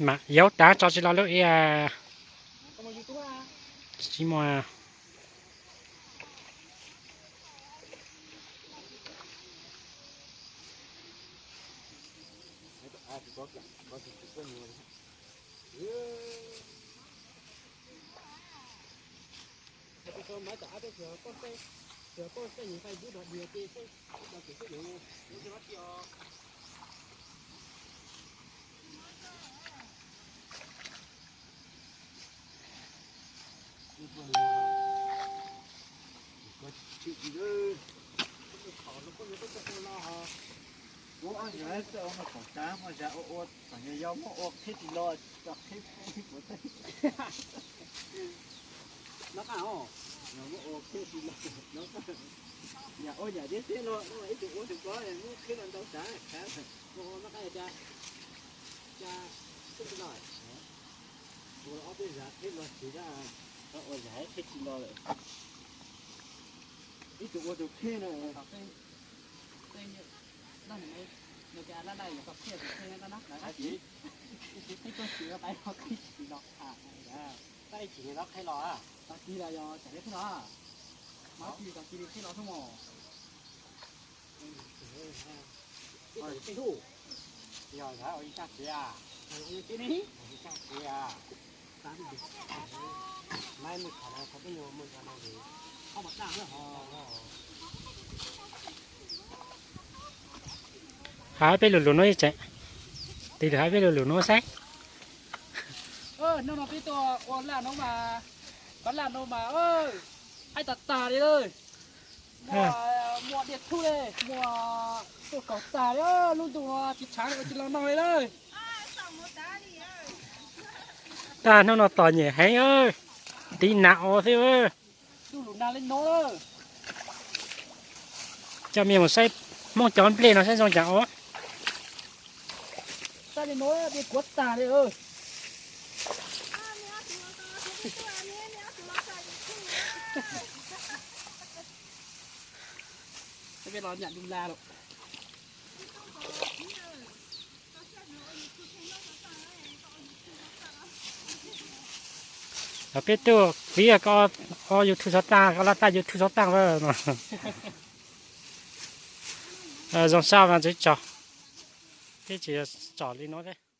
Mas yaub tav tso tsis los lub ia. Tsis muaj. Ua zam txawj ua no kom tsav, muaj zam ua ua, txawm yog muab ua qhib tsis los, tso qhib poob ib puas teg. Noj qab os, yog muab ua qhib tsis los, noj qab. Yam ua yam deb deb los, ib tug ua tug ko, muab qhib los ntau tsav, ua noj qab cas, cas qhib tsis los. Ua ob peb zam qhib los tsis, ua zam qhib tsis los lawm. Ib tug ua tus qhib no. Ib tug siv pais qhib tsis los. Tab ib chim no qhib los, tag kis los yog tsam li qhib los, tag kis li qhib los xwb mos. Yog ua ib tag kis, ib tag kis, maj mus thaum no, thaum peb yuav mus thaum no. Hais peb lus lus no tseem, tis lus hais peb lus lus no saib. Hnub no peb tuaj ua laj no mas, kov laj no mas, haib tag tag li lawm. Muaj, muaj diaj thub li, muaj tuaj kaus tag li, lub ntuj no tsis tshav ua tsis los no li lawm. Tag hnub no tos nyem heev, tiv nas os xwb. Coj mej mus saib Hmoob cov nplej no saib zoo cas os. Saib li no, kuav tag li. Peb los nyam du la lawm. Peb tuaj vim koj ua YouTube xov tag, koj laj taj YouTube xov tag no. Zoo sab mas tseem tso, peb tseem tsom li no thiab.